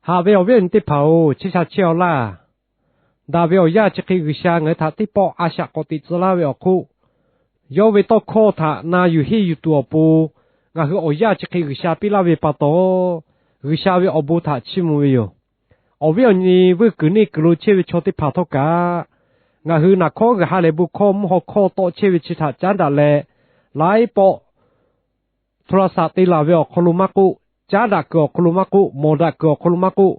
Haꞈ ve awˬ viˉ awˬ nyi teˇ hpaˍ-oˬ, chehˇ sha chehˇ-aw laˇ. Daꞈ ve awˬ yanˇ chi hk'e G'uiˬsha ngaˬ hui htaꞈ teˇ pawˆ a shaꞈ k'awꞈ teꞈ tcuh laˇ ve awˬ hk'oˆ, yawˇ ve tawˇ hkawˇ htaꞈ na yuˬ henˇ yuˬ tuˬ awˬ pon, ngaˬ hui awˬ yanˇ chi hk'e G'uiˬsha piˇ laˇ ve pa taw, G'uiˬsha ve awˬ bon htaꞈ chiˇ mvuh ve yoˬ. Awˬ viˉ awˬ nyi vuiˇ kuiˬ neˇ kuiˬ lo chehˇ ve chaw teˇ hpaˍ htawˇ kaꞈ, ngaˬ hui naˬ hkawˉ g'uiˬ ha lehˬ bon hkawˇ mvuhˇ haw hkawˇ tawˆ chehˇ ve chi htaꞈ caˉ daꞈ leh, laiˉ pawˆ hto la saꞈ te laˬ ve awˬ hk'aw lo maˇ k'oˆ, caˉ daꞈ kuiˬ awˬ hk'aw lo maˇ k'oˆ, mawˬ daꞈ kuiˬ awˬ hk'aw lo maˇ k'oˆ,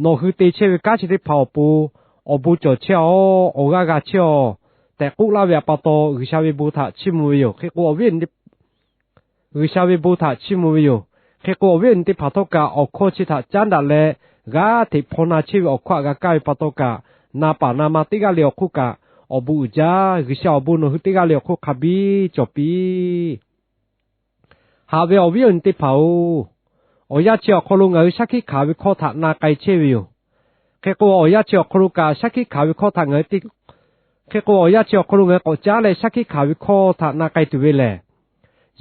nawˬ hui te chehˇ ve kanˉ chi teˇ hpaˍ awˬ pon awˬ bon cawˬ chehˇ-aˬ, awˬ g'aˇ g'a chehˇ-aˬ tehꞈ k'oˆ laˇ ve pa taw, G'uiˬsha ve bon htaꞈ chiˇ mvuh ve yoˬ. Hk'e k'o awˬ viˉ awˬ nyi G'uiˬsha ve bon htaꞈ chiˇ mvuh ve yoˬ. Hk'e k'o awˬ viˉ awˬ nyi teˇ hpaˍ htawˇ kaꞈ awˬ hkawˇ chi htaꞈ caˉ daꞈ leh, g'aˇ hteꞈ hpaw na chehˇ ve awˬ hkawˇ htaꞈ g'a kaˇ ve pa taw kaꞈ, na paˍ na ma teˇ g'aˇ le awˬ hk'oˆ kaꞈ, awˬ bon uiˍ jaˇ. G'uiˬsha awˬ bon nawˬ hui teˇ g'aˇ le awˬ hk'oˆ hk'a biˇ cawˬ piˇ. Haꞈ ve awˬ viˉ awˬ nyi teˇ hpaˍ-oˬ, awˬ yanˇ chi awˬ hk'aw lo ngaˬ hui shaˉ hkiˆ hkanˍ ve hkawˇ htaꞈ na k'ai chehˇ ve yoˬ. Hk'e k'o awˬ yanˇ chi awˬ hk'aw lo kaꞈ shaˉ hkiˆ hkanˍ ve hkawˇ htaꞈ ngaˬ hui te, hk'e k'o awˬ yanˇ chi awˬ hk'aw lo ngaˬ hui k'awꞈ caˉ leh shaˉ hkiˆ hkanˍ ve hkawˇ htaꞈ na k'ai tuˬ ve lehˬ,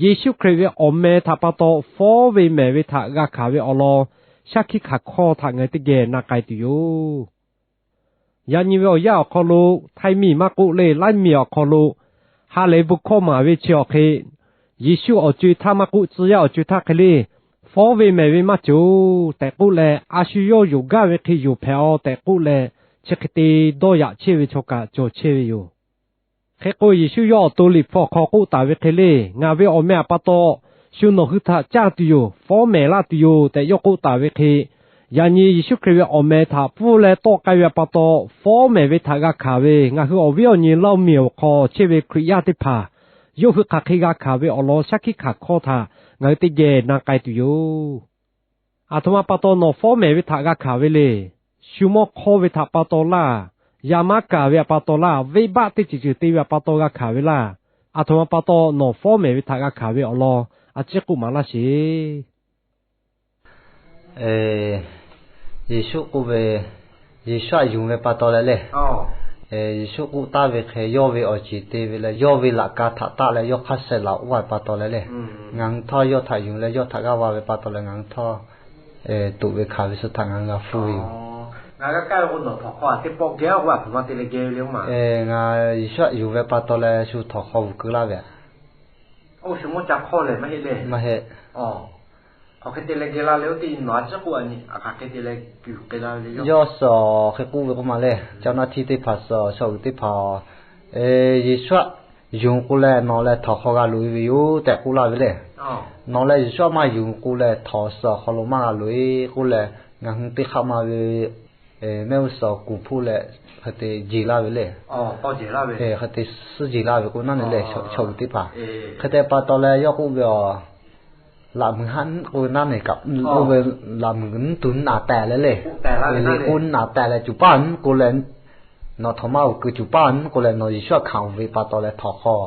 Yeˍsuˆ Hkriꞈ ve awˬ meh htaꞈ pa taw fawˉ ve mehˍ ve htaꞈ g'a hkanˍ ve awˬ lawn shaˉ hkiˆ hkanˍ hkawˇ htaꞈ ngaˬ hui teˇ geh na k'ai tuˬ yoˬ. Yaꞈ nyi ve awˬ yanˇ awˬ hk'aw lo, Htaiˇ miˬ maˇ k'oˆ le, Laˇ miˬ awˬ hk'aw lo ha lehˬ ve bon hkawˇ maˍ ve chi awˬ hk'e, Yeˍsuˆ awˬ co-e htaˇ maˇ k'oˆ, tcuh yaˇ awˬ co-e htaˇ hk'e le, fawˉ ve mehˍ ve maˇ cawˬ tehꞈ k'oˆ leh, a shu yawˇ yonˍ gaˇ ve hk'e yonˍ hpehꞈ-aw tehꞈ k'oˆ leh, chi hk'e te dawˇ yaꞈ chehˇ ve chaw kaꞈ cawˬ chehˇ ve yoˬ. Hk'e k'o Yeˍsuˆ yawˇ awˬ to liꞈ hpu awˬ hk'aw k'oˆ taˍ ve hk'e le, ngaˬ ve awˬ meh htaꞈ pa taw shu nawˬ hui htaꞈ caˇ tuˬ yoˬ, fawˉ mehˍ laˇ tuˬ yoˬ tehꞈ yawˇ k'oˆ taˍ ve hk'e, yaꞈ nyi Yeˍsuˆ Hkriꞈ ve awˬ meh htaꞈ pfuhˇ leh tawˆ k'ai ve pa taw, fawˉ mehˍ ve htaꞈ g'a hkanˍ ve ngaˬ hui awˬ viˉ awˬ nyi Laˇ miˬ awˬ hk'aw chehˇ ve Hkriꞈ yaˇ teˇ hpaˍ, yawˇ hui hk'aˬ hk'e g'a hkanˍ ve awˬ lawn shaˉ hkiˆ hkanˍ hkawˇ htaꞈ ngaˬ hui teˇ geh na k'ai tuˬ yoˬ. Aˬ htoꞈ ma pa taw nawˬ fawˉ mehˍ ve htaꞈ g'a hkanˍ ve le. Shu mawˇ hk'awˇ ve htaꞈ pa taw laˇ, yaˇ maˇ kaˬ ve htaꞈ pa taw laˇ, venˇbaˆ teˇ ceuˬ ceuˬ te ve htaꞈ pa taw g'a hkanˍ ve laˇ. Aˬ htoꞈ ma pa taw nawˬ fawˉ mehˍ ve htaꞈ g'a hkanˍ ve awˬ lawn a ciˉ k'oˆ maˍ laˇ sheˍ. Yeˍsuˆ k'oˆ ve, Yeˍsuˆ htaꞈ yonˍ ve pa taw leh le, Yeˍsuˆ k'oˆ taˍ ve hk'e yawˇ ve awˬ ceˬ te ve leh yawˇ ve laꞈ ka htaꞈ taˆ leh yawˇ hk'aˇ suh laꞈ oˇ ve pa taw leh le, ngaˬ hui htawˇ yawˇ htaꞈ yonˍ leh yawˇ htaꞈ g'aˇ va ve pa taw leh ngaˬ hui htawˇ toꞈ ve hkanˍ ve suh htaꞈ ngaˬ hui g'a hpuˇ ve yoˬ. Ngaˬ Yeˍsuˆ htaꞈ yonˍ ve pa taw leh shu htawnˍ hk'aw vuˬ keu laˇ ve, maˇ heˆ. Yawˇ suh hk'e k'oˆ ve k'oˆ ma le, เจ้าหน้าที่ teˇ hpaˍ suh, chaw uiˍ teˇ hpaˍ, Yeˍsuˆ htaꞈ yonˍ k'o leh nawˬ leh htawnˍ hk'aw g'a loꞈ e ve yoˬ tehꞈ k'oˆ laˇ ve le. Nawˬ leh Yeˍsuˆ htaꞈ maˇ yonˍ k'o leh htawnˍ suh awˬ hk'aw lo maˇ g'a loꞈ e k'oˆ leh, ngaˬ hui teˇ hk'aˆ ma ve mehˆ g'uˇ suhˍ kuˬ hpuˇ leh hk'e te jeˬ laˇ ve le. Hk'e te suhˉ jeˬ laˇ ve k'o naˉ ne le, chaw uiˍ teˇ hpaˍ. Hk'e te pa taw leh yawˇ k'oˆ ve, laꞈ muiˬ haˉ nyiˉ k'oˆ ve naˉ ne kaꞈ, k'oˆ ve laꞈ muiˬ nyiˉ tuˬ naˍ tehˬ leh le, le k'oˆ naˍ tehˬ leh cuˬ paˇ nyiˉ k'oˆ leh, nawˬ htawnˍ maˇ uˬ keu cuˬ paˇ nyiˉ k'oˆ leh nawˬ Yeˍsuˆ htaꞈ hkanˍ ve pa taw leh htawnˍ hk'aw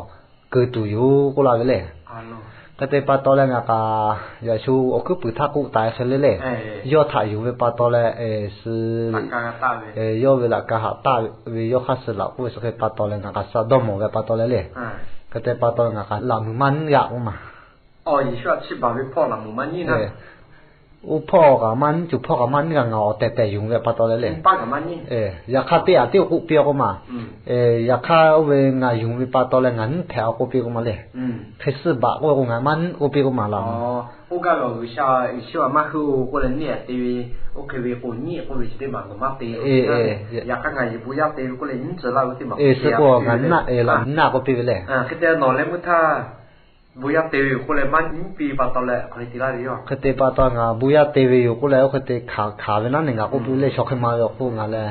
keu tuˬ yoˬ k'oˆ laˇ ve le. Hk'e te pa taw leh ngaˬ kaꞈ, yaꞈ shu awˬ hkuiˉ puiˍ htaˇ k'oˆ taˍ hk'e le le, yawˇ htaꞈ yonˍ ve pa taw leh suh, yawˇ ve laꞈ ka htaꞈ taˆ ve yawˇ hk'aˇ suh laꞈ k'oˆ ve suh hk'e pa taw leh ngaˬ kaꞈ suh dawˇ mawˬ ve pa taw leh le. Hk'e te pa taw ngaˬ kaꞈ laꞈ muiˬ maˇ nyiˉ g'a k'oˆ ma. Oˇ hpawˇ kaꞈ maˇ nyiˉ, cuˬ hpawˇ kaꞈ maˇ nyiˉ g'a ngaˬ awˬ tehˬ tehˬ yonˍ ve pa taw leh le. Yaꞈ hk'aˇ teˇ aꞈ teˇ k'oˆ piˇ k'oˆ ma. Yaꞈ hk'aˇ oˇ ve ngaˬ yonˍ ve pa taw leh ngaˬ nyiˉ hpehꞈ a k'oˆ piˇ k'oˆ ma le. Hk'e suh baˬ k'oˆ ve k'o ngaˬ maˇ nyiˉ k'oˆ piˇ k'oˆ ma laꞈ. Suh k'o ngaˬ nyiˉ k'oˆ piˇ ve le. Hk'e te pa taw ngaˬ bon yaˇ te ve yoˬ k'oˆ leh oˇ hk'e te hkanˍ ve naˉ ne ngaˬ k'oˆ piˇ ve le. Chaw hk'e ma ve awˬ hk'oˆ ngaˬ leh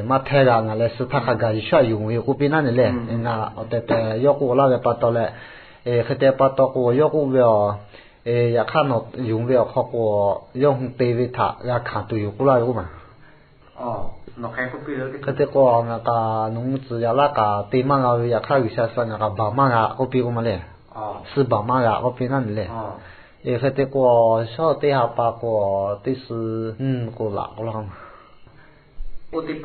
maˇ htehˇ g'a, ngaˬ leh suh htaˇ hk'a gaˬ Yeˍsuˆ htaꞈ yonˍ ve yoˬ k'oˆ piˇ naˉ ne le. Ngaˬ awˬ tehˬ tehˬ yawˇ k'oˆ laˇ ve pa taw leh, hk'e te pa taw k'o yawˇ k'oˆ ve, yaꞈ hk'aˇ nawˬ yonˍ ve awˬ hk'aw k'o, yawˇ hui te ve htaꞈ g'a hkanˍ tuˬ yoˬ k'oˆ laˇ ve k'oˆ ma. Hk'e te k'o ngaˬ kaꞈ nawˬ hui tcuh yaꞈ laˇ kaꞈ te maˇ g'a ve, yaꞈ hk'aˇ G'uiˬsha suh ngaˬ kaꞈ baˬ maˇ g'a k'oˆ piˇ k'oˆ ma le. Suh baˬ maˇ g'a k'oˆ piˇ naˉ ne le. Hk'e te k'o, shawˉ teˇ ha pa k'o, teˇ suh nyiˇ k'o laꞈ k'oˆ laˇ k'oˆ ma. Oˇ teˇ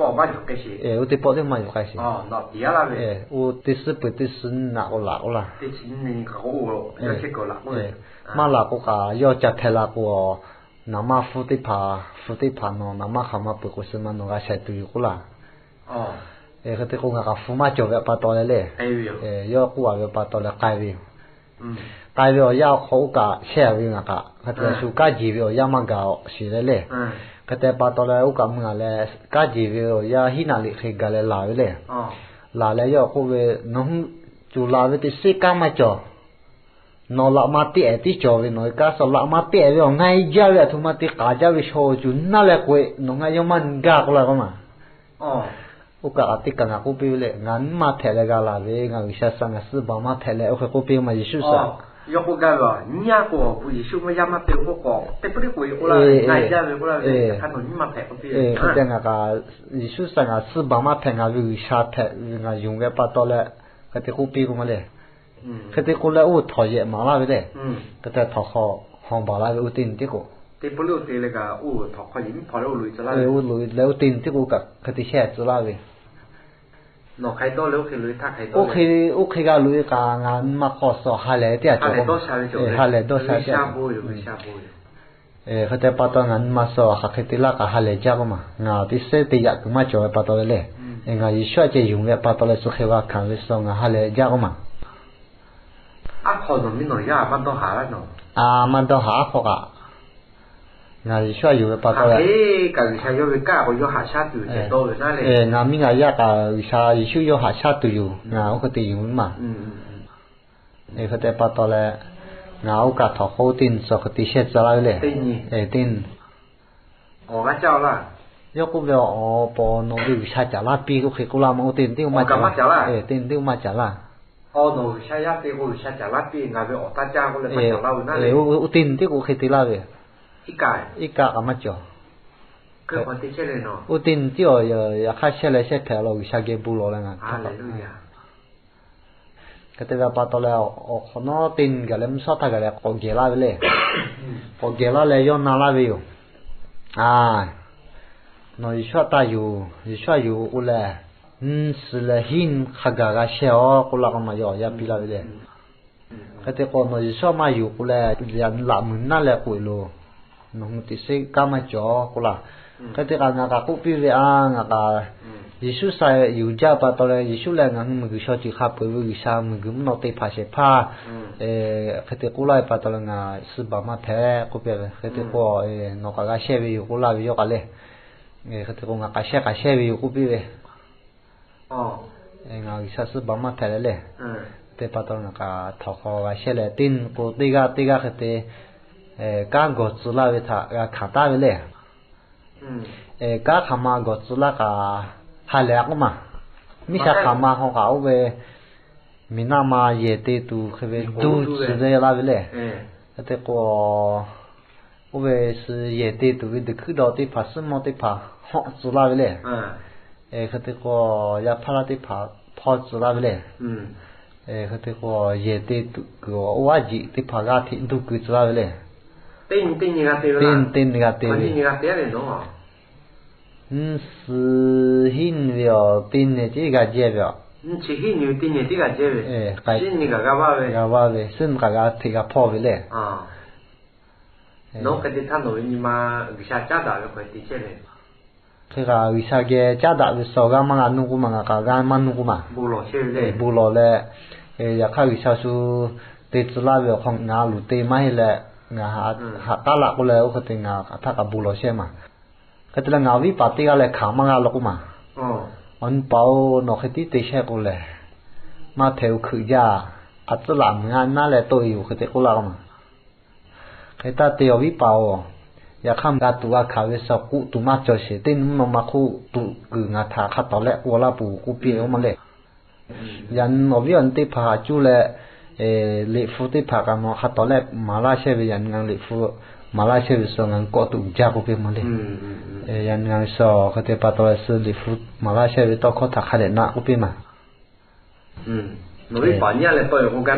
pawˆ teˇ maˇ yuˬ k'ai sheˍ. Oˇ teˇ suhˉ peuˬ teˇ suhˉ nyiˇ naꞈ k'o laꞈ k'oˆ laˇ. Maˇ laꞈ k'o kaꞈ yawˇ ca hpehꞈ la k'o, Naˍ manˇ hpu teˇ hpaˍ, hpu teˇ hpaˍ nawˬ naˍ manˇ hk'aˬ ma peuˬ k'o, suh ma nawˬ g'a shaiˍ tuˬ yoˬ k'oˆ laˇ. Hk'e te k'o, ngaˬ kaꞈ hpu maˇ cawˬ ve pa taw leh le, yawˇ k'oˆ a ve pa taw leh k'ai ve yoˬ. K'ai ve awˬ yanˇ awˬ hk'aw oˇ kaꞈ shehˇ a ve ngaˬ kaꞈ, hk'e te shu kanˉ jeˬ ve awˬ yanˇ maˇ gaˬ-oˬ shiˍ leh le. Hk'e te pa taw leh oˇ kaꞈ mvuhˇ ngaˬ leh kanˉ jeˬ ve awˬ yanˇ hiˉ naˍ liꞈ hk'e gaˬ leh laˬ ve le. Laˬ leh yawˇ k'oˆ ve, Nawˬ hui cuˬ laˬ ve teˇ seˉ kanˉ maˇ cawˬ. Nawˬ laꞈ ma teˇ ehˍ tiˉ cawˬ ve, nawˬ hui kanˉ suh laꞈ ma teˇ ehˍ ve awˬ nga e jaˇ ve, aˬ htoꞈ ma te k'aˍ jaˇ ve shaw cuˬ naˇ leh k'oꞈ-e, nawˬ ngaˬ yawˇ maˇ gaˇ k'oˆ laˇ k'oˆ ma. Oˇ kaꞈ teˇ kaꞈ ngaˬ k'oˆ piˇ ve le, ngaˬ nyiˇ ma hpehꞈ leh g'a laˬ ve, ngaˬ G'uiˬsha suh ngaˬ suh baˬ maˇ hpehꞈ leh oˇ hk'e k'oˆ piˇ ma Yeˍsuˆ suh. Hk'e te ngaˬ kaꞈ Yeˍsuˆ suh ngaˬ suh baˬ maˇ hpehꞈ, ngaˬ ve G'uiˬsha hpehꞈ ve ngaˬ yonˍ ve pa taw leh, hk'e te k'oˆ piˇ k'oˆ ma le. Hk'e te k'oˆ leh oˇ htawnˍ yehˬ maˍ laˇ ve le. Hk'e te htawnˍ hk'aw hawˬ baˬ laˇ ve oˇ teˇ nyi tiˉ k'o, oˇ loꞈ-e leh oˇ teˇ nyi tiˉ k'o kaꞈ hk'e te shehˇ tcuh laˇ ve. Oˇ hk'e, oˇ hk'e g'a loꞈ-e kaꞈ ngaˬ nyi ma hk'aw suh ha lehˬ teˇ yanˇ cawˬ, ha lehˬ dawˇ sha ve. Hk'e te pa taw ngaˬ nyi ma suh hk'aˬ hk'e te laˇ kaꞈ ha lehˬ jaˇ k'oˆ ma. Ngaˬ teˇ seˉ teˇ yaꞈ kuiˬ maˇ cawˬ ve pa taw leh le, ngaˬ Yeˍsuˆ aꞈ ceh yonˍ ve pa taw leh suh hk'e g'a hkanˍ ve suh ngaˬ ha lehˬ jaˇ k'oˆ ma. A, maˇ dawˇ haˍ aˉ hk'aw kaꞈ, ngaˬ Yeˍsuˆ aꞈ yonˍ ve pa taw leh, ngaˬ miˇ ngaˬ yaˇ kaꞈ G'uiˬsha Yeˍsuˆ yawˇ haꞈ shaˉ tuˬ yoˬ. Ngaˬ oˇ hk'e te yonˍ ve ma. Hk'e te pa taw leh, ngaˬ oˇ kaꞈ htawnˍ hk'aw oˇ teˇ nyi suh hk'e te shehˇ tcuh laˇ ve le. Teˇ nyi, yawˇ k'oˆ ve, Awˬ, paw nawˬ ve G'uiˬsha caˍ laˇ piˇ k'oˆ hk'e k'oˆ laˇ ma. Oˇ teˇ nyi tiˉ k'o maˇ caˍ laˇ. Oˇ teˇ nyi tiˉ k'o hk'e te laˇ ve. Iˉ kaˆ kaꞈ maˇ cawˬ. Oˇ teˇ nyi tiˉ awˬ, yaꞈ hk'aˇ shehˇ leh shehˇ hpehꞈ la G'uiˬsha geh bon lawˬ leh ngaˬ hk'e te ve pa taw leh, awˬ hk'awꞈ nawˉ teˇ nyi gaˬ leh mvuhˇ shawˉ htaˇ gaˬ leh k'awꞈ gehˬ laˇ ve le. K'awꞈ gehˬ laˇ leh yawˇ na laˇ ve yoˬ. A, nawˬ Yeˍsuˆ aꞈ taˇ yonˍ, Yeˍsuˆ aꞈ yonˍ k'oˆ leh, nyi suhˍ leh hiˉ nyi hk'a gaˬ g'a shehˇ-aˬ k'oˆ laˇ k'o ma yawˇ awˬ yaˇ piˇ laˇ ve le. Hk'e te k'o nawˬ Yeˍsuˆ aꞈ maˇ yonˍ k'o leh, laꞈ muiˬ naˉ leh k'oꞈ-e loˬ. Nawˬ hui teˇ seˉ kanˉ maˇ cawˬ k'oˆ laˇ. Hk'e te kaꞈ ngaˬ kaꞈ k'oˆ piˇ ve, a, ngaˬ kaꞈ Yeˍsuˆ sha yuˬ jaˇ pa taw leh Yeˍsuˆ lehˬ ngaˬ hui miˬguiˬ shaw ceuˬ hk'a peuˬ ve G'uiˬsha, miˬguiˬ mvuhˇ naw teˇ hpaˍ shehˍ hpaˇ, hk'e te k'oˆ laˇ ve pa taw leh ngaˬ suh baˬ maˇ hpehꞈ k'oˆ piˇ ve. Hk'e te k'o, nawˬ kaꞈ g'a shehˇ ve yoˬ k'oˆ laˇ ve yawˇ kaꞈ le. Hk'e te k'o ngaˬ kaꞈ shehˇ kaꞈ shehˇ ve yoˬ k'oˆ piˇ ve. Ngaˬ G'uiˬsha suh baˬ maˇ hpehꞈ leh le. Te pa taw ngaˬ kaꞈ htawnˍ hk'aw g'a shehˇ leh teˇ nyi k'o teˇ g'aˇ teˇ g'aˇ hk'e te kanˉ gawˬ tcuh laˇ ve htaꞈ g'a hkanˍ taˉ ve le. Kanˉ hk'aˬ ma gawˬ tcuh laˇ kaꞈ ha lehˬ k'oˆ ma. Miˇ sha hk'aˬ ma hk'aw kaꞈ oˇ ve miˬ naˆ ma yehˬ te tuˬ hk'e ve duˇ tcuh ve laˇ ve le. Hk'e te k'o, oˇ ve suh yehˬ te tuˬ ve deuˬ hkuiˉ daw teˇ hpaˍ, suhˉ mawˇ teˇ hpaˍ hawˆ tcuh laˇ ve le. Hk'e te k'o, yaˇ hpaˇ laˇ teˇ hpaˍ hpawˇ tcuh laˇ ve le. Hk'e te k'o, yehˬ te tuˬ kuiˬ oˇ aˉ jiꞈ teˇ hpaˍ g'aˇ hteꞈ duˇ keu tcuh laˇ ve le. Teˇ nyi teˇ nyi g'a te ve. Nyi suh hiˉ nyi ve awˬ teˇ nyi tiˉ g'a jehˇ ve aˬ. G'a vaˇ ve, suhˉ nyi kaꞈ g'a hteꞈ g'a hpawˇ ve le. Hk'e kaꞈ G'uiˬsha geh caˉ daꞈ ve suh g'a maˇ g'a nuˇ k'oˆ ma, ngaˬ kaꞈ g'a maˇ nuˇ k'oˆ ma. Bon lawˬ leh, yaꞈ hk'aˇ G'uiˬsha shu te tcuh laˇ ve awˬ hk'aw ngaˬ luˬ te maˇ heˆ leh, ngaˬ haꞈ k'aˉ laꞈ k'oˆ leh oˇ hk'e te ngaˬ htaˇ kaꞈ bon lawˬ chehˇ ma. Hk'e te leh ngaˬ awˬ viˉ paˍ teˇ g'aˇ leh hkanˍ maˇ g'a law k'oˆ ma. Awˬ nyi paˍ-oˬ, nawˬ hk'e tiˉ te chehˇ k'o lehˬ, maˇ htehꞈ u hkeuꞈ jaˇ. A tcuhˉ laꞈ muiˬ g'a naˉ leh tawˆ-e yoˬ hk'e te k'oˆ laˇ k'oˆ ma. Hk'e taˇ te awˬ viˉ paˍ-oˬ, yaꞈ hk'aˇ g'a tuꞈ g'a hkanˍ ve suh k'oˆ tuˬ maˇ cawˬ sheˍ. Teˇ nyi mvuhˇ naw ma hk'oˆ tuꞈ kuiˬ ngaˬ htaꞈ hk'a tawˍ lehˆ k'oˆ laˇ peuˬ k'oˆ piˇ-e k'oˆ ma le. Yaꞈ nyi awˬ viˉ awˬ nyi teˇ hpaˍ haꞈ cuˇ leh, liꞈ hpu teˇ hpaˍ kaꞈ nawˬ hk'a tawˍ lehˆ maˍ laˇ chehˇ ve, yaꞈ nyi ngaˬ liꞈ hpu maˍ laˇ chehˇ ve suh ngaˬ hui kawˆ tuꞈ jaˇ k'oˆ piˇ ma le. Yaꞈ nyi ngaˬ hui suh hk'e te pa taw leh suh liꞈ hpu maˍ laˇ chehˇ ve tawˇ hkawˇ htaꞈ hk'a dehꞈ naꞈ k'oˆ piˇ ma. Oˇ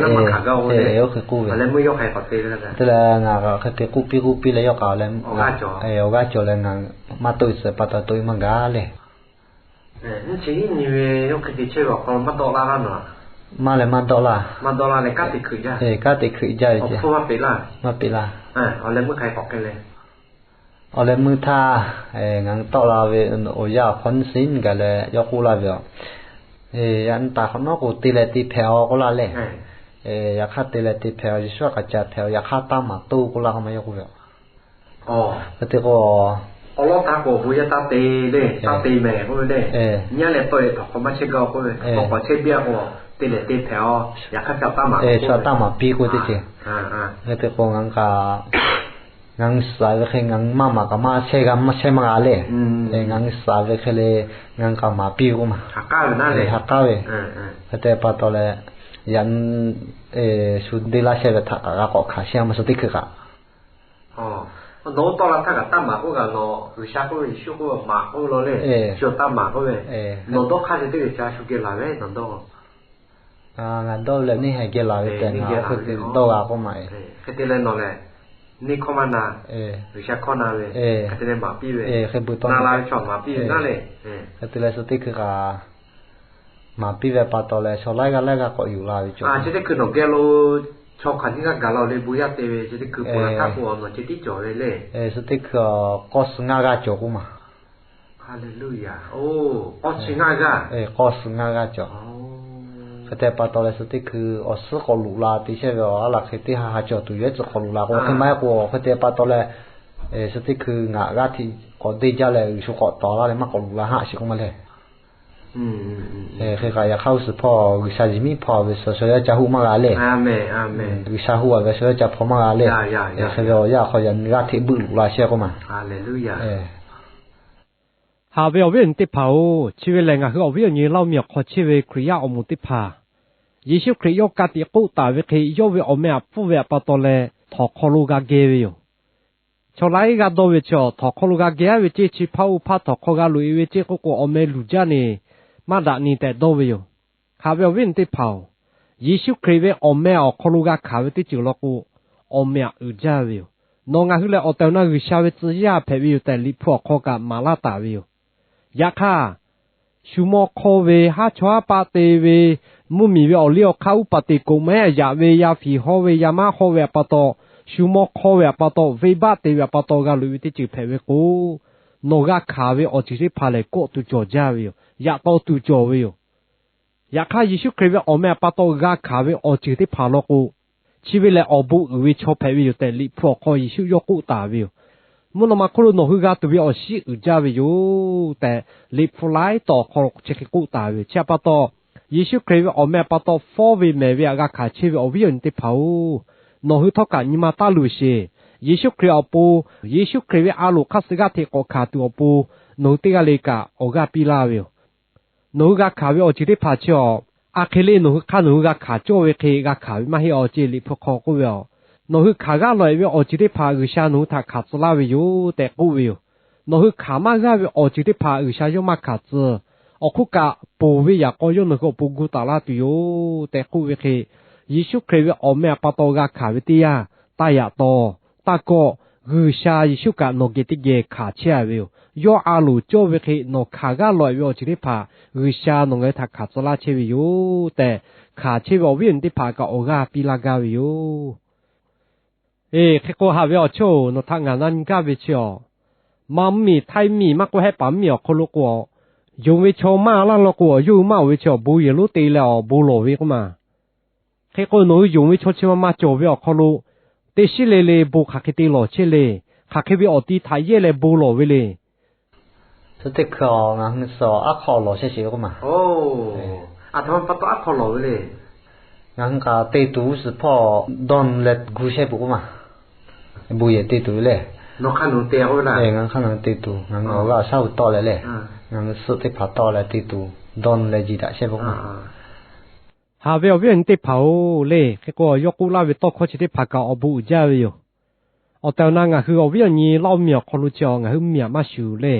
hk'e k'oˆ ve, te leh ngaˬ hk'e te k'oˆ piˇ k'oˆ piˇ leh yawˇ kaꞈ leh, awˬ g'aˇ cawˬ leh ngaˬ maˇ tawˆ-e suh pa taw tawˆ-e maˇ gaˬ le. Maˇ leh maˇ dawˆ laˇ. Kanˉ te hkeuꞈ jaˇ ve ce. Maˇ peꞈ laˇ. Awˬ leh meuˇ htaˇ, ngaˬ hui tawˆ la ve awˬ yanˇ awˬ hk'aw nyiˇ shiˍ gaˬ leh yawˇ k'oˆ laˇ ve yoˬ. Yaꞈ nyi taˍ hk'awꞈ nawˉ k'o te leh te hpehꞈ-aˬ k'oˆ laˇ leh, yaꞈ hk'aˇ te leh te hpehꞈ-aˬ, Yeˍsuˆ htaꞈ kaꞈ ca hpehꞈ-aˬ, yaꞈ hk'aˇ taˇ maˍ toˇ k'oˆ laˇ k'oˆ ma yawˇ k'oˆ ve yoˬ. Hk'e te k'o, awˬ lawn htaˇ k'o bon yaˇ taˇ te le, taˇ te mehˍ k'oˆ ve le. Nyi leh tawˆ-e htawnˍ hk'aw maˇ chehˇ gaˇ k'oˆ ve, hk'aw k'awꞈ chehˇ biˇ-a k'o, te leh te hpehꞈ-aˬ, yaꞈ hk'aˇ ca taˇ maˍ, ca taˇ maˍ piˇ k'oˆ teˇ ceuˬ. Hk'e te k'o ngaˬ hui kaꞈ, ngaˬ hui suhˍ ve hk'e ngaˬ hui maˇ maˍ kaꞈ maˇ chehˇ g'a, maˇ chehˇ maˇ g'a le. Ngaˬ hui suhˍ ve hk'e le, ngaˬ hui kaꞈ maˍ piˇ ve k'oˆ ma. Ha k'aˉ ve naˉ le, ha k'aˉ ve. Hk'e te pa taw leh, yaꞈ nyi shu deˇ laˇ chehˇ ve htaꞈ kaꞈ g'a k'awꞈ hkanˍ shehˇ-a ma shu teˇ hkui kaꞈ. Nawˬ hui tawˆ la htaˇ kaꞈ taˇ maˍ k'oˆ kaꞈ, nawˬ G'uiˬsha k'oˆ ve, Yeˍsuˆ k'oˆ ve maˍ k'oˆ ve law le, chi taˇ maˍ k'oˆ ve, nawˬ dawˇ hk'aˇ chi teˇ g'uiˬsha shu geh laˬ ve nawˬ dawˇ. Ngaˬ dawˇ leh neˇ haiˬ geh laˬ ve tehꞈ ngaˬ hk'e te dawˇ g'a k'oˆ ma. Hk'e te leh nawˬ lehˬ, neˇ hkawˇ maˇ na, G'uiˬsha hkawˇ na ve, hk'e te leh maˍ piˇ ve, hk'e bu tawˇ na la ve chaw maˍ piˇ ve naˉ le. Hk'e te leh shu teˇ hkui kaꞈ maˍ piˇ ve pa taw leh, chaw laiˉ g'aˇ laiˉ g'aˇ k'awꞈ yuˬ la ve cawˬ. Chi teˇ hkui nawˬ geh lo chaw hk'aˬ nyiˇ g'aˇ gaˬ la-o le, bon yaˇ te ve chi teˇ hkui pon la htaˇ k'o nawˬ ceh tiˉ cawˬ ve le. Shu teˇ hkui k'awˇ suh ngaˇ g'aˇ cawˬ k'oˆ ma. Haleˍluˇyaˍ. Oˇ, k'awˇ chi ngaˇ g'aˇ, k'awˇ suh ngaˇ g'aˇ cawˬ. Hk'e te pa taw leh shu teˇ hkui awˬ suhˉ k'awꞈ luꞈ la te chehˇ ve, awˬ a laˬ hk'e teˇ ha ha cawˬ tuˬ yoˬ, ehˉ tcuh k'awꞈ luꞈ la k'o, hk'e maˇ heˆ k'o hk'e te pa taw leh, shu teˇ hkui ngaˬ g'aˇ hteꞈ k'awꞈ deˇ jaˇ leh G'uiˬsha k'awꞈ tawˍ laˇ leh maˇ k'awꞈ luꞈ la haˆ shiˍ k'oˆ ma le. Hk'e kaꞈ yaꞈ hk'aˇ g'uˇ suhˍ hpawˇ G'uiˬsha yiˬ miˉ hpawˇ ve suhˍ shaw yaˇ ca huˆ maˇ g'a le. G'uiˬsha huˆ-a ve shaw yaˇ ca hpawˇ maˇ g'a le. Hk'e ve awˬ yanˇ awˬ hk'aw yaꞈ nyi g'aˇ hteꞈ buˆ luꞈ la chehˇ k'oˆ ma. Haꞈ ve awˬ viˉ awˬ nyi teˇ hpaˍ-oˬ, chi ve lehˬ ngaˬ hui awˬ viˉ awˬ nyi Laˇ-oˇ miˬ awˬ hk'aw chehˇ ve Hkriꞈ yaˇ awˬ moˍ teˇ hpaˍ, Yeˍsuˆ Hkriꞈ yawˇ ka tiꞈ k'oˆ taˍ ve hk'e, yawˇ ve awˬ meh aꞈ pfuhˇ ve pa taw leh htawnˍ hk'aw lo g'a geh ve yoˬ. Chaw laiˉ g'aˇ dawˇ ve chi htawnˍ hk'aw lo g'a geh-a ve ceˇ, chi hpaˇ oˇ hpaˇ htawnˍ hk'aw g'a loꞈ-e ve ceˇ k'oˆ k'o, awˬ meh luˬ jaˇ ne, maˇ daꞈ ni tehꞈ dawˇ ve yoˬ. Haꞈ ve awˬ viˉ awˬ nyi teˇ hpaˍ-oˬ, Yeˍsuˆ Hkriꞈ ve awˬ meh awˬ hk'aw lo g'a hkanˍ ve teˇ ceuˬ law k'o, awˬ meh aꞈ uiˍ jaˇ ve yoˬ. Nawˬ ngaˬ hui lehˬ awˬ tehˬ awˬ na G'uiˬsha ve tcuh yaˇ hpehꞈ ve yoˬ tehꞈ Liꞈ hpu awˬ hk'aw kaꞈ maˍ laˇ taˍ ve yoˬ. Yaꞈ hk'aˇ, shu mawˇ hk'awˇ ve haˉ chawˇ haˉ paˆ te ve, mvuhˇmiˬ ve awˬ liˇ awˬ hk'aˇ uˉ paˍ teꞈ koꞈ maˇ heˆ, yaꞈ ve yaˇ fiˍ hawˇ ve yaˇ maˇ hawˇ ve pa taw, shu mawˇ hk'awˇ ve pa taw, venˇbaˆ te ve pa taw g'a loꞈ-e ve teˇ ceuˬ hpehꞈ ve k'o, nawˬ g'a hkanˍ ve awˬ ceuˬ teˇ hpaˍ lehˬ kawˆ tuˬ cawˬ jaˇ ve yoˬ. Yaꞈ taw tuˬ cawˬ ve yoˬ. Yaꞈ hk'aˇ, Yeˍsuˆ Hkriꞈ ve awˬ meh pa taw g'a hkanˍ ve awˬ ceuˬ teˇ hpaˍ law k'o, chi ve lehˬ awˬ bon uiˍ ve chaw hpehꞈ ve yoˬ tehꞈ Liꞈ hpu awˬ hk'aw Yeˍsuˆ yawˇ k'oˆ taˍ ve yoˬ. Mvuhˇ naw ma hk'oˆ lo nawˬ hui g'a tuˬ ve awˬ shinˉ uiˍ jaˇ ve yoˬ tehꞈ, Liꞈ hpu laiˉ tawˍ awˬ hk'aw chi hk'e k'oˆ taˍ ve yoˬ. Chi htaꞈ pa taw, Yeˍsuˆ Hkriꞈ ve awˬ meh pa taw fawˉ ve mehˍ ve htaꞈ g'a hkanˍ chehˇ ve awˬ viˉ awˬ nyi teˇ hpaˍ-oˬ, nawˬ hui htawˇ kaꞈ nyi ma taˇ luˬ sheˍ. Yeˍsuˆ Hkriꞈ awˬ pon, Yeˍsuˆ Hkriꞈ ve a loˍ hk'aˇ suh g'aˇ hteꞈ k'awꞈ hkanˍ tuˬ awˬ pon, nawˬ hui teˇ g'aˇ le kaꞈ awˬ g'aˇ piˇ laˇ ve yoˬ. Nawˬ hui g'a hkanˍ ve awˬ ceuˬ teˇ hpaˍ chi awˬ, a hk'e le nawˬ hui hk'aˇ nawˬ hui g'a hkanˍ cawˇ ve hk'e g'a hkanˍ ve maˇ heˆ-aˬ ceˇ. Liꞈ hpu hk'aw k'oˆ ve, nawˬ hui hkanˍ g'aˇ lawˬ-e ve awˬ ceuˬ teˇ hpaˍ G'uiˬsha nawˬ hui htaꞈ hkanˍ tcuh laˇ ve yoˬ tehꞈ k'oˆ ve yoˬ. Nawˬ hui hkanˍ maˇ g'aˇ ve awˬ ceuˬ teˇ hpaˍ G'uiˬsha yawˇ maˇ hkanˍ tcuh. Awˬ hk'oˆ kaꞈ, ponˬ ve yaꞈ k'aw yawˇ nawˬ hui awˬ pon gu taˍ laˇ tuˬ yoˬ tehꞈ k'oˆ ve hk'e, Yeˍsuˆ Hkriꞈ ve awˬ meh pa taw g'a hkanˍ ve teˇ yanˇ, taˇ yaꞈ taw, taˇ kawˆ, G'uiˬsha Yeˍsuˆ kaꞈ nawˬ geh teˇ geh hkanˍ chehˇ-a ve yoˬ. Yawˇ a loˍ cawˇ ve hk'e nawˬ hkanˍ g'aˇ lawˬ-e ve awˬ ceuˬ teˇ hpaˍ G'uiˬsha nawˬ ngaˬ hui htaꞈ hkanˍ tcuh laˇ chehˇ ve yoˬ tehꞈ, hkanˍ chehˇ ve awˬ viˉ awˬ nyi teˇ hpaˍ kaꞈ awˬ g'aˇ piˇ laˇ gaˇ ve yoˬ. Eˬ, hk'e k'o haꞈ ve awˬ chawˇ-oˬ, nawˬ htaꞈ ngaˬ na nyi gaˇ ve chi awˬ, maˇ mvuhˇmiˬ htaiˇ miˬ maˇ k'oˆ hehˆ paˍ mvuhˇmiˬ awˬ hk'aw lo k'o, yonˍ ve chaw maˇ laˇ law k'o, yawˇ hui maˇ oˬ ve chi awˬ bon yehˬ lonˉ te leh awˬ bon lawˬ ve k'oˆ ma. Hk'e k'o, nawˬ hui yonˍ ve chaw chi ma ma cawˬ ve awˬ hk'aw lo, teˇ shiˉ le le bon hk'aˬ hk'e te lawˬ chehˇ le. Hk'aˬ hk'e ve awˬ ti htaꞈ yehˇ leh bon lawˬ ve le. Shu teˇ hkui ngaˬ hui suh aˉ hk'aw lawˬ chehˇ sheˍ ve k'oˆ ma. Aˬ htoꞈ ma pa taw aˉ hk'aw lawˬ ve le. Ngaˬ hui kaꞈ te tuˬ g'uˇ suhˍ hpawˇ dawˇ leh gu chehˇ peuˬ k'oˆ ma. Bon yehˬ te tuˬ ve le. Ngaˬ hui hk'aˇ ngaˬ hui te tuˬ, ngaˬ hui awˬ g'aˇ awˬ shaˉ hui tawˆ leh le, ngaˬ hui suhˆ teˇ hpaˍ tawˆ leh te tuˬ dawˇ leh ji daꞈ chehˇ peuˬ k'oˆ ma. Haꞈ ve awˬ viˉ awˬ nyi teˇ hpaˍ-oˬ le, hk'e k'o yawˇ k'oˆ laˇ ve tawˇ hkawˇ chi teˇ hpaˍ kaꞈ awˬ bon uiˍ jaˇ ve yoˬ. Awˬ tehˬ awˬ na ngaˬ hui awˬ viˉ awˬ nyi Laˇ-oˇ miˬ awˬ hk'aw lo chi ngaˬ hui mvuhˇmiˬ aꞈ maˇ shuˍ le.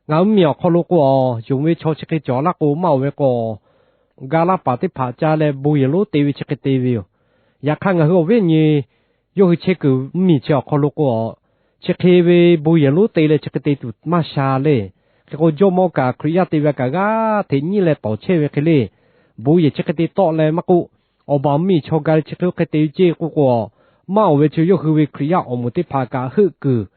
Ngaˬ hui mvuhˇmiˬ awˬ hk'aw lo k'o, yonˍ ve chaw chi hk'e cawˬ laˇ k'o maˇ oˬ ve k'o, ga laˇ paˍ teˇ hpaˍ ca leh bon yehˬ lonˉ te ve chi hk'e te ve yoˬ. Yaꞈ hk'aˇ, ngaˬ hui awˬ viˉ awˬ nyi yawˇ hui chehˇ kuiˬ mvuhˇmiˬ chi awˬ hk'aw lo k'o, chi hk'e ve bon yehˬ lonˉ te leh chi hk'e te tuˬ maˇ sha le. Hk'e k'o, jawˇmawˇ kaꞈ Hkriꞈ yaˇ te ve kaꞈ g'aˇ hteꞈ nyiˉ leh tawˍ chehˇ ve hk'e le, bon yehˬ chi hk'e te tawˆ leh maˇ k'oˆ, awˬ baˬ mvuhˇmiˬ chaw ga leh chi hk'e oˇ hk'e te ve ceˇ k'oˆ k'o, maˇ oˬ ve chi yawˇ hui ve Hkriꞈ yaˇ awˬ moˍ teˇ hpaˍ kaꞈ heuˆ kuiˬ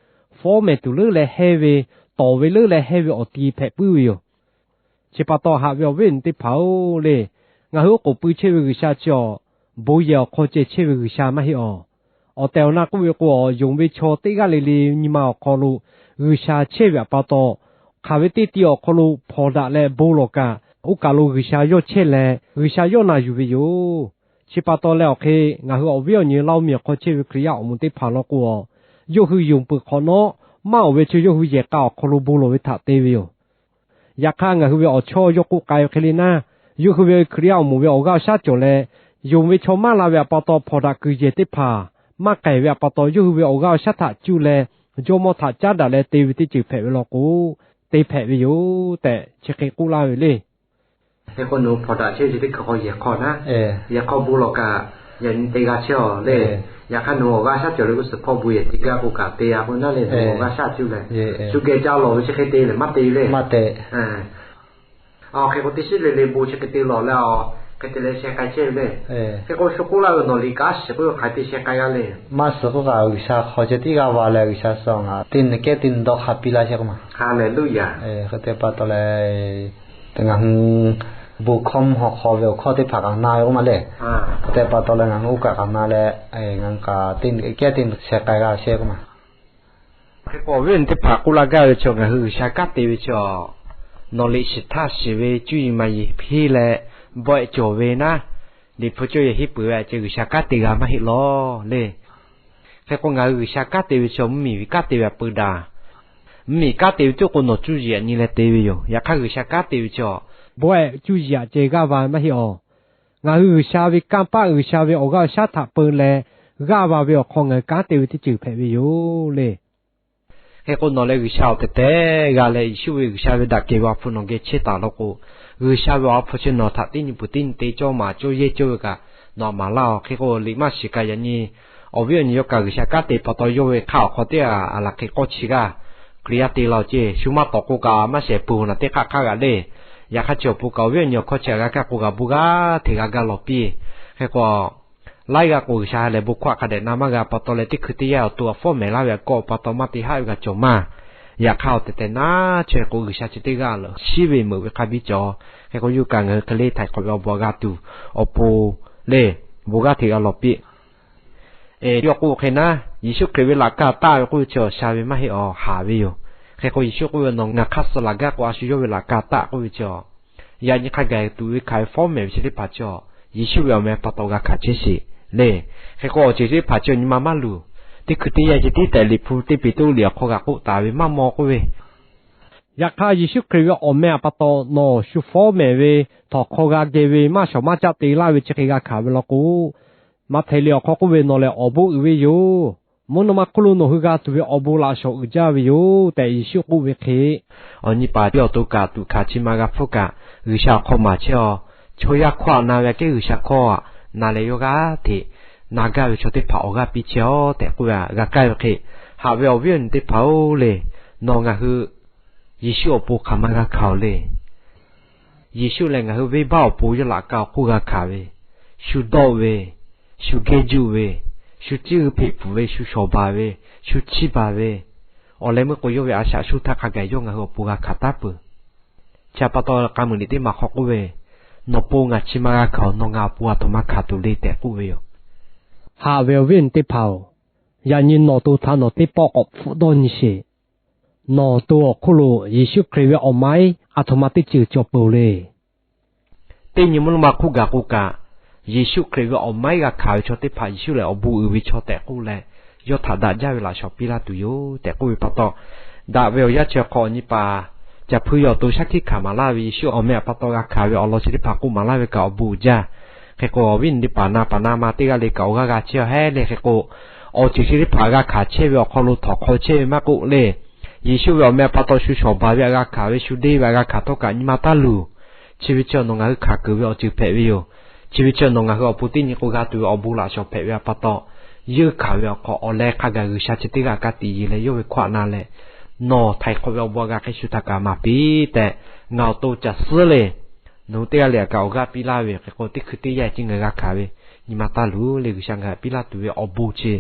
fawˉ mehˍ tuˬ leuˉ leh hehnˇ ve, tawˍ ve leuˉ leh hehnˇ ve awˬ ti hpehꞈ puiˉ ve yoˬ. Chi pa taw haꞈ ve awˬ viˉ awˬ nyi teˇ hpaˍ-oˬ le, ngaˬ hui oˉ k'oˍ pui chehˇ ve G'uiˬsha chi awˬ, bon yehˬ awˬ hk'aw ceh chehˇ ve G'uiˬsha maˇ heˆ awˬ. Awˬ tehˬ awˬ na k'oˆ ve k'o, awˬ yonˍ ve chaw teˇ g'aˇ le le nyi ma awˬ hk'aw lo G'uiˬsha chehˇ ve awˬ pa taw, hk'aˬ ve teˇ ti awˬ hk'aw lo hpawnˬ daꞈ leh bon lawˬ kaꞈ, oˇ kaˬ lo G'uiˬsha yawˇ chehˇ leh G'uiˬsha yawˇ na yuˬ ve yoˬ. Chi pa taw leh awˬ hk'e, ngaˬ hui awˬ viˉ awˬ nyi Laˇ oˇ miˬ awˬ hk'aw chehˇ ve Hkriꞈ yaˇ awˬ moˍ teˇ hpaˍ law k'o, yawˇ hui yonˍ peuˬ hk'awꞈ nawˉ, maˇ oˍ ve chi yawˇ hui yehˬ k'a awˬ hk'aw lo bon lawˬ ve htaꞈ te ve yoˬ. Yaꞈ hk'aˇ, ngaˬ hui ve awˬ chawˇ yawˇ k'oˆ k'ai ve hk'e le naˇ, yawˇ hui ve Hkriꞈ yaˇ awˬ moˍ ve awˬ g'aˇ awˬ shaˉ cawˬ leh, yonˍ ve chaw maˇ la ve awˬ pa taw hpawnˬ daꞈ kuiˬ yehˬ teˇ hpaˍ maˇ k'aiˬ ve awˬ pa taw, yawˇ hui ve awˬ g'aˇ awˬ shaˉ htaꞈ cuˇ leh, jawˇmawˇ htaꞈ caˉ daꞈ leh te ve teˇ ceuˬ hpehꞈ ve law k'o, te hpehꞈ ve yoˬ tehꞈ chi hk'e k'oˆ laˇ ve le. Hk'e k'o, nawˬ hui hpawnˬ daꞈ chehˇ ve chi teˇ hkui hk'aw yehˬ hk'aw naˉ, yehˬ hk'aw bon lawˬ kaꞈ, yaꞈ nyi te g'a chehˇ aˬ le. Yaꞈ hk'aˇ nawˬ hui awˬ g'aˇ shaˉ cawˬ leh g'uˇ suhˍ hpawˇ bon yehˬ te gaˇ k'o kaꞈ te a k'o naˉ le, nawˬ hui awˬ g'aˇ shaˉ cuˇ leh, shu geh ca lawˬ ve chi hk'e te leh maˇ te le. Hk'e k'o, teˇ shiˉ le le bon chi hk'e te lawˬ leh a, hk'e te leh sheh k'ai chehˇ ve le. Hk'e k'o, shu k'oˆ laˇ ve nawˬ liꞈ kaꞈ shiˍ k'oˆ ve hk'aˬ hk'e te sheh k'ai g'a le. Maˇ shiˍ k'oˆ kaꞈ, G'uiˬsha hk'aw ceh tiˉ g'a va leh G'uiˬsha suh ngaˬ teˇ nyi kehˉ teˇ nyi dawˇ hk'a piˇ laˇ chehˇ k'oˆ ma. Hk'e te pa taw leh, ngaˬ hui bon hkawˇ mvuhˇ haw hk'aw ve awˬ hkawˇ teˇ hpaˍ kaꞈ na ve k'oˆ ma le. Hk'e te pa taw leh ngaˬ hui oˇ kaꞈ kaꞈ na leh, ngaˬ hui kaꞈ teˇ nyi kehˉ teˇ nyi sheh k'ai g'a chehˇ k'oˆ ma. Hk'e k'o, awˬ viˉ awˬ nyi teˇ hpaˍ k'oˆ laˇ gaˇ ve chi, ngaˬ hui G'uiˬsha kanˉ te ve chi, nawˬ liꞈ shiˍ htaˇ shiˍ ve cuˇ yiˍ maˍ yiˍ hpeˇ leh bawehˆ cawˬ ve naˉ, liꞈ hpu cawˇ yehˬ henˇ peuˬ ve a ceh G'uiˬsha kanˉ te g'a maˇ heˆ lawˬ le. Hk'e k'o, ngaˬ hui G'uiˬsha kanˉ te ve chi mvuhˇmiˬ ve kanˉ te ve a peu daꞈ. Mvuhˇmiˬ kanˉ te ve tiˉ k'o, nawˬ cuˇ yiˍ aꞈ nyi leh te ve yoˬ. Yaꞈ hk'aˇ, G'uiˬsha kanˉ te ve chi, bawehˆ cuˇ yiˍ aꞈ ceh g'aˇ va maˇ heˆ awˬ. Ngaˬ hui G'uiˬsha ve kanˇ paˆ, G'uiˬsha ve awˬ g'aˇ awˬ shaˉ htaꞈ peu leh g'aˇ va ve awˬ hk'aw ngaˬ hui kanˉ te ve teˇ ceuˬ hpehꞈ ve yoˬ le. Hk'e k'o, nawˬ leh G'uiˬsha awˬ tehˬ tehˬ g'a leh, Yeˍsuˆ ve G'uiˬsha ve daꞈ kehˬ ve Awˬ ha hpu nawˬ geh chehˇ taˍ law k'o, G'uiˬsha ve Awˬ ha hpu chi nawˬ htaꞈ teˇ nyi peuˬ teˇ nyi te cawˇ maˍ cawˇ yehˇ cawˇ ve kaꞈ nawˬ maˍ laˇ oˬ. Hk'e k'o, liꞈ maˇ shiˍ kaꞈ yaꞈ nyi awˬ viˉ awˬ nyi yawˇ kaꞈ G'uiˬsha kanˉ te pa taw yawˇ ve hk'aˇ awˬ hk'aw teˇ g'aˇ a laˬ hk'e k'awˇ chi g'aˇ Hkriꞈ yaˇ te la oˬ ceˇ. Shu maˇ tawˍ k'o kaꞈ maˇ shehˍ peuˬ naˬ teˇ hk'aˇ hk'aˇ g'aꞈ le. Yaꞈ hk'aˇ, chi awˬ pon kaꞈ awˬ viˉ awˬ nyi awˬ hkawˇ chi htaꞈ g'a kaˇ k'o g'a bon g'aˇ hteꞈ g'a gaˇ lawˬ piˇ. Hk'e k'o, laiˉ g'aˇ k'o G'uiˬsha ha lehˬ bon hkawˇ hk'a dehꞈ na maˇ g'a pa taw leh, teˇ hkui teˇ yanˇ awˬ to a fawˉ mehˍ laˇ ve a kawˆ pa taw maˇ te haˆ ve g'a cawˬ maˇ. Yaꞈ hk'aˇ, awˬ tehˬ tehˬ naˉ chehˇ k'o, G'uiˬsha chi teˇ g'aˇ lawˬ shiˉ ve meuꞈ ve hk'a biˇ cawˬ. Hk'e k'o, yawˇ kaꞈ ngaˬ hui hk'e le htaiˍ hk'awꞈ ve awˬ bon g'a tuˬ awˬ pon le, bon g'aˇ hteꞈ g'a lawˬ piˇ. Yawˇ k'oˆ hk'e naˉ, Yeˍsuˆ Hkriꞈ ve laꞈ ka taˆ ve k'oˆ ve chi awˬ sha ve maˇ heˆ awˬ, haˍ ve yoˬ. Hk'e k'o, Yeˍsuˆ k'oˆ ve, Nawˬ ngaˬ hk'aˇ suh laꞈ gaˇ k'o, a shu yawˇ ve laꞈ ka taˆ k'oˆ ve chi awˬ, yaꞈ nyi hk'a gaˬ tuˬ ve hkanˍ ve fawˉ mehˍ ve chi teˇ hpaˍ chi awˬ, Yeˍsuˆ ve awˬ meh pa taw g'a hkanˍ chehˇ sheˍ le. Hk'e k'o, awˬ ceuˬ chi teˇ hpaˍ chi awˬ nyi ma maˇ luˬ. Teˇ hkui teˇ yanˇ chi tiˉ tehꞈ Liꞈ hpu teˇ peˍ toˇ liꞈ awˬ hk'aw g'a k'oˆ taˍ ve maˇ maw k'oˆ ve, Yaꞈ hk'aˇ, Yeˍsuˆ Hkriꞈ ve awˬ meh awˬ pa taw nawˬ shu fawˉ mehˍ ve, htawnˍ hk'aw g'a geh ve maˇ shawˍ maˇ caˆ te laˇ ve chi hk'e g'a hkanˍ ve law k'o, Maꞈhtehˍ liꞈ awˬ hk'aw k'oˆ ve, Nawˬ lehˬ awˬ bon uiˍ ve yoˬ. Mvuhˇ naw ma hk'oˆ lo nawˬ hui g'a tuˬ ve awˬ bon laꞈ shawˍ uiˍ jaˇ ve yoˬ tehꞈ Yeˍsuˆ k'oˆ ve hk'e, awˬ nyi paˍ piˇ awˬ to kaꞈ tuꞈ hkanˍ chi ma g'a hpfuhˇ kaꞈ, G'uiˬsha awˬ hk'aw maˍ chehˇ aw. Chaw yaˇ hkawˇ htaꞈ na ve aꞈ kehˉ G'uiˬsha hkawˇ htaꞈ na leh yawˇ g'aˇ hteꞈ na gaˇ ve chaw teˇ hpaˍ awˬ g'aˇ piˇ chehˇ aw tehꞈ k'oˆ ve htaꞈ g'a kaˇ ve hk'e, haꞈ ve awˬ viˉ awˬ nyi teˇ hpaˍ-oˬ le, nawˬ ngaˬ hui Yeˍsuˆ awˬ pon hk'aˬ ma g'a hkanˍ oˬ le. Yeˍsuˆ lehˬ ngaˬ hui venˇbaˆ awˬ pon yawˇ laꞈ ka awˬ hk'oˆ g'a hkanˍ ve, shu dawˆ ve, shu geh juˆ ve, shu ciˇ hui hpeꞈ pfuhˍ ve, shu shawˍ baˬ ve, shu chiˇ baˬ ve, awˬ leh meuˇ k'o yawˇ ve a shaꞈ shu htaˇ hk'a gaˬ yawˇ ngaˬ hui awˬ pon g'a hkanˍ taˉ peuˬ. Chi pa taw K'a muiˬ liꞈ teˇ maˬ hk'aw k'oˆ ve, Nawˬ pon ngaˬ chi ma g'a hkanˍ oˬ, nawˬ ngaˬ awˬ pon a htoꞈ ma hkanˍ tuˬ le tehꞈ k'oˆ ve yoˬ. Haꞈ ve awˬ viˉ awˬ nyi teˇ hpaˍ-oˬ, yaꞈ nyi nawˬ to htaꞈ nawˬ teˇ pawˆ k'awꞈ hpfuhˆ dawˇ nyi sheˍ. Nawˬ to awˬ hk'oˆ lo Yeˍsuˆ Hkriꞈ ve awˬ maiˉ a htoꞈ ma teˇ ceuˬ cawˬ peuˬ le. Teˇ nyi mvuhˇ naw ma hk'oˆ gaˬ k'o kaꞈ, Yeˍsuˆ Hkriꞈ ve awˬ maiˉ g'a hkanˍ ve chaw teˇ hpaˍ Yeˍsuˆ lehˬ awˬ bon uiˍ ve chaw tehꞈ k'oˆ leh, yawˇ htaꞈ daꞈ jaˇ ve laꞈ shawnˍ piˇ laˇ tuˬ yoˬ tehꞈ k'oˆ ve pa taw, daꞈ ve awˬ yanˇ chi hk'aw awˬ nyi paˍ caˬ hpui yaw awˬ to shaˉ hkiˆ hkanˍ maˍ laˇ ve Yeˍsuˆ awˬ meh awˬ pa taw g'a hkanˍ ve awˬ lawn chi teˇ hpaˍ k'oˆ maˍ laˇ ve kaꞈ awˬ bon uiˍ jaˇ. Hk'e k'o, awˬ viˉ awˬ nyi teˇ hpaˍ na paˍ na ma teˇ g'aˇ le kaꞈ awˬ g'aˇ g'a chehˇ hehˉ le. Hk'e k'o, awˬ ceuˬ chi teˇ hpaˍ g'a hkanˍ chehˇ ve awˬ hk'aw lo htawnˍ hk'aw chehˇ ve maˇ k'oˆ le. Yeˍsuˆ ve awˬ meh awˬ pa taw shu shawˍ baˬ ve htaꞈ g'a hkanˍ ve, shu deˇ ve htaꞈ g'a hkanˍ htawˇ kaꞈ nyi ma taˇ luˬ. Chi ve chi nawˬ ngaˬ hui hkanˍ keunˍ ve awˬ ceuˬ hpehꞈ ve yoˬ. Chi ve chi nawˬ ngaˬ hui awˬ pon teˇ nyi k'o g'a tuˬ ve awˬ bon laꞈ shawnˍ hpehꞈ ve pa taw, yeunˇ hkanˍ ve awˬ hk'aw awˬ leh hk'a gaˬ G'uiˬsha chi teˇ g'aˇ ka tiꞈ yeˬ leh yawˇ ve hkawˇ htaꞈ na leh, Nawˬ htaiˍ hk'awꞈ ve awˬ bon g'a hk'e shu htaꞈ kaꞈ maˍ piˇ tehꞈ, ngaˬ awˬ to caˬ suhˉ le. Nawˬ hui teˇ g'aˇ le htaꞈ kaꞈ awˬ g'aˇ piˇ laˇ ve hk'e k'o, teˇ hkui teˇ yanˇ chi ngaˬ g'a hkanˍ ve nyi ma taˇ luˬ le. G'uiˬsha ngaˬ hui piˇ laˇ tuˬ ve awˬ bon chi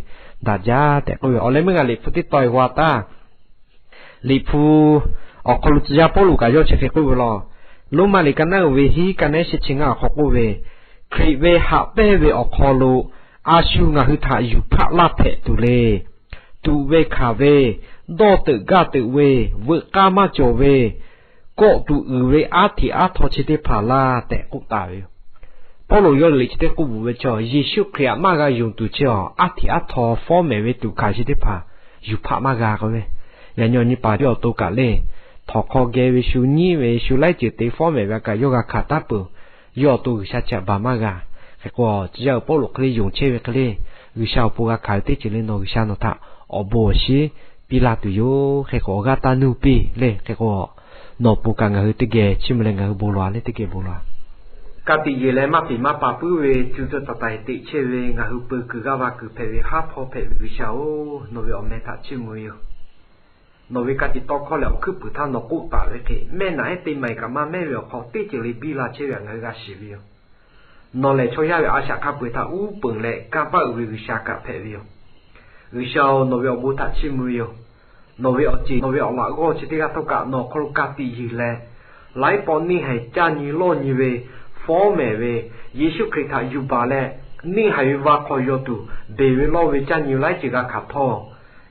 daꞈ jaˇ tehꞈ k'oˆ ve. Awˬ leh meuˇ ngaˬ liꞈ hpu teˇ taw e g'aw taˇ Liꞈ hpu awˬ hk'aw lo tcuh yaˇ Pawˇluꞈ kaꞈ yawˇ chi hk'e k'oˆ ve law. Roˉmaꞈ liꞈ ka naˉ uiˍ ve hiˉ ka nehˉ shehˆ chi ngaˇ awˬ hk'aw k'oˆ ve, Hkriꞈ ve haꞈ pehnˇ ve awˬ hk'aw lo a shu ngaˬ hui htaꞈ yuˬ hpaˆ laˇ hpehꞈ tuˬ le. Tuꞈ ve hkanˍ ve, dawˇ teuꞈ gaˇ teuꞈ ve, veuꞈ k'aˇ maˇ cawˬ ve, kawˆ tuˬ uiˍ ve aˉ hteꞈ aˉ htaw chi teˇ hpaˍ laˇ tehꞈ k'oˆ taˍ ve yoˬ. Pawˇluꞈ yawˇ liꞈ chi teˇ k'oˆ bvuhꞈ ve chaw, Yeˍsuˆ Hkriꞈ htaꞈ maˇ g'a yonˍ tuˬ chi a aˉ hteꞈ aˉ htaw fawˉ mehˍ ve tuꞈ hkanˍ chi teˇ hpaˍ yuˬ hpaˆ maˇ g'a k'oˆ ve. Yaꞈ nyi awˬ nyi paˍ yawˇ awˬ to kaꞈ le, htawnˍ hk'aw geh ve shu nyiˉ ve shu laiˉ ceuˬ te fawˉ mehˍ ve a kaꞈ yawˇ g'a hkanˍ taˉ peuˬ. Yawˇ awˬ to G'uiˬsha chi htaꞈ baˬ maˇ g'a. Hk'e k'o, tcuh yaˇ uiˍ Pawˇluꞈ hk'e le yonˍ chehˇ ve hk'e le, G'uiˬsha awˬ pon g'a hkanˍ ve teˇ ceuˬ le nawˬ G'uiˬsha nawˬ htaꞈ awˬ bon awˬ shiˉ piˇ laˇ tuˬ yoˬ. Hk'e k'o, awˬ g'aˇ taˇ nuˇ piˇ le. Hk'e k'o, nawˬ pon kaꞈ ngaˬ hui teˇ geh chiˇ mvuh leh ngaˬ hui bon lawˬ-a le, teˇ geh bon lawˬ-a. Ka tiꞈ yeˬ leh maˇ peˍ maˇ pa puiˉ ve, co co taiˍ taiˍ teꞈ chehˇ ve ngaˬ hui peu kuiˬ g'aˇ va kuiˬ hpehꞈ ve haˉ hpawˇ hpehꞈ ve G'uiˬsha-oˬ, nawˬ ve awˬ meh htaꞈ chiˇ mvuh ve yoˬ. Nawˬ ve ka tiꞈ tawˇ hkawˇ leh awˬ hkuiˉ puiˍ htaˇ nawˬ k'oˆ taˍ ve hk'e, mehˆ naꞈ ehˉ teˇ maˬ kaꞈ maˇ mehˉ ve awˬ hk'aw teˇ ceuˬ le biˇ la chehˇ ve htaꞈ ngaˬ hui g'a shiˍ ve yoˬ. Nawˬ lehˬ chaw yaˇ ve a shaꞈ hk'a peu-eˬ htaꞈ uˉ peunˍ leh kanˇ paˆ uiˍ ve G'uiˬsha kaꞈ hpehꞈ ve yoˬ. G'uiˬsha-oˬ, nawˬ ve awˬ bon htaꞈ chiˇ mvuh ve yoˬ. Nawˬ ve awˬ ceˬ, nawˬ ve awˬ laꞈ g'awˇ chi teˇ g'aˇ htawˇ kaꞈ nawˬ awˬ hk'aw lo ka tiꞈ yeˬ leh, laiˉ pawˆ neˇ haiˬ caˇ nyi lawˇ nyi ve, fawˉ mehˍ ve, Yeˍsuˆ Hkriꞈ htaꞈ yuˬ baˬ leh, neˇ haiˬ ve va hk'aw yaw tuˬ, beˬ ve lawˇ ve caˇ nyi laiˉ ceuˬ g'a hkanˍ htawˇ,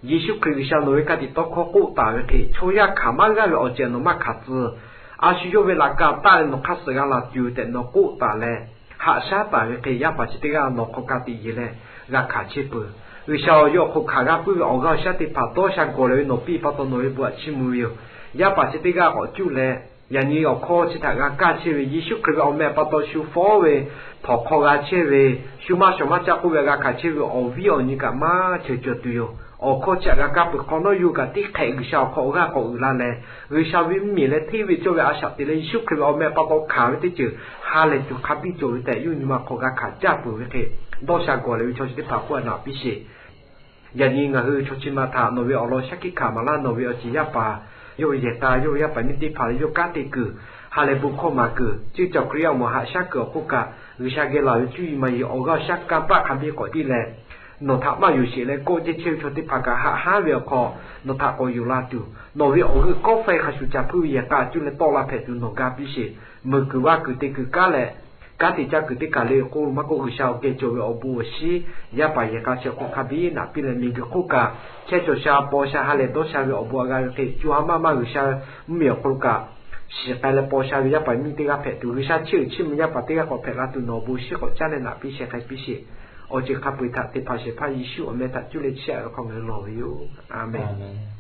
Yeˍsuˆ Hkriꞈ G'uiˬsha nawˬ ve ka tiꞈ tawˇ hkawˇ k'oˆ taˍ ve hk'e, chaw yaˇ hkanˍ maˇ g'aˇ ve awˬ ceuˬ nawˬ maˇ hkanˍ tcuh. A shu yawˇ ve laꞈ ka taˆ leh nawˬ hk'aˇ suh g'a laˬ tuˬ tehꞈ nawˬ k'oˆ taˍ leh, haꞈ shaˉ taˍ ve hk'e, yaˇ paˍ chi teˇ g'aˇ nawˬ hk'aw ka tiꞈ yeˬ leh g'a hkanˍ chehˇ peuˬ. G'uiˬsha-oˬ, yawˇ awˬ hk'aw hkanˍ g'a puiˉ ve awˬ g'aˇ awˬ shaˉ teˇ hpaˍ dawˇ sha gawˬ leh ve nawˬ piˇ pa taw nawˬ ve bon htaꞈ chiˇ mvuh ve yoˬ. Yaˇ paˍ chi teˇ g'aˇ k'awꞈ cuˇ leh, yaꞈ nyi awˬ hkawˇ chi htaꞈ g'a kaˇ chehˇ ve Yeˍsuˆ Hkriꞈ ve awˬ meh pa taw shu fawˉ ve, htawnˍ hk'aw g'a chehˇ ve, shu maˇ shawˍ maˇ caˆ k'oˆ ve g'a hkanˍ chehˇ ve awˬ viˉ awˬ nyi kaꞈ maˇ ceuˬ cawˬ tuˬ yoˬ. Awˬ hkawˇ chi htaꞈ g'a kaˇ peuˬ hk'awꞈ nawˉ yawˇ kaꞈ teˇ hk'ehꞈ G'uiˬsha awˬ hk'aw awˬ g'aˇ k'awꞈ uiˍ la leh, G'uiˬsha ve mvuhˇmiˬ leh hteˇ ve cawˇ ve a shaꞈ teꞈ leh Yeˍsuˆ Hkriꞈ ve awˬ meh pa taw hkanˍ ve teˇ ceuˬ ha lehˬ tuˬ hk'a biˇ cawˬ ve tehꞈ yawˇ nyi ma hk'aw g'a hkanˍ caˇ peuˬ ve hk'e, dawˇ sha gawˬ leh ve chaw chi teˇ hpaˍ k'oˆ naꞈ piˇ sheˍ. Yaꞈ nyi ngaˬ hui chaw chi ma htaꞈ nawˬ ve awˬ lawn shaˉ hkiˆ hkanˍ maˍ laˇ, nawˬ ve awˬ ceˬ yaˇ paˍ, yawˇ ve yehˬ k'a, yawˇ ve yaˇ paˍ miˇ teˇ hpaˍ leh yawˇ kanˉ te kuiˬ, ha lehˬ bon hkawˇ maˍ kuiˬ, ceuˇ caˬ Hkriꞈ yaˇ awˬ moˍ haꞈ shaˉ kuiˬ awˬ hk'oˆ kaꞈ, G'uiˬsha geh laˬ ve cuˇ yiˍ maˇ yiˍ awˬ g'aˇ awˬ shaˉ kanˇ paˆ hk'a biˇ k'awꞈ piˇ leh, nawˬ htaꞈ maˇ yonˍ sheˍ leh kawˆ jehˇ chehˇ ve chaw teˇ hpaˍ kaꞈ haꞈ haˉ ve awˬ hk'aw, nawˬ htaꞈ k'awꞈ yuˬ la tuˬ, nawˬ ve awˬ g'euˆ kawˆ faiˇ hk'a shuˍ caˍ hpuiˇ ve yehˬ k'a cuˇ leh tawˆ la hpehꞈ tuˬ nawˬ ga piˇ sheˍ. Meuˬ kuiˬ vaˇ kuiˬ te kuiˬ kaˉ leh, kanˉ te caˇ kuiˬ teˇ kaˬ le k'o maˇ k'oˆ, G'uiˬsha awˬ geh cawˬ ve awˬ bon awˬ shiˉ yaˇ paˍ yehˬ k'a chi awˬ hk'aw hk'a biˇ naꞈ piˇ leh, miˬguiˬ hk'oˆ kaꞈ chehˇ cawˬ sha paw sha ha lehˬ dawˇ sha ve awˬ bon a g'a ve hk'e, co ha maˇ maˇ G'uiˬsha mvuhˇmiˬ awˬ hk'aw lo kaꞈ shiˍ k'ai leh paw sha ve yaˇ paˍ miˇ teˇ g'aˇ hpehꞈ tuˬ, G'uiˬsha chiˇ uiˍ chiˇ mvuh yaˇ paˍ teˇ g'aˇ k'awꞈ hpehꞈ la tuˬ nawˬ awˬ bon shiˉ k'awꞈ caˉ leh naꞈ piˇ sheh k'ai piˇ sheˍ. Awˬ ceuˬ hk'a peu-eˬ htaꞈ teˇ hpaˍ shehˍ hpaˇ Yeˍsuˆ awˬ meh htaꞈ cuˇ leh chiˇ aꞈ ve hk'aw ngaˬ hui lawˬ ve yoˬ. A menˬ.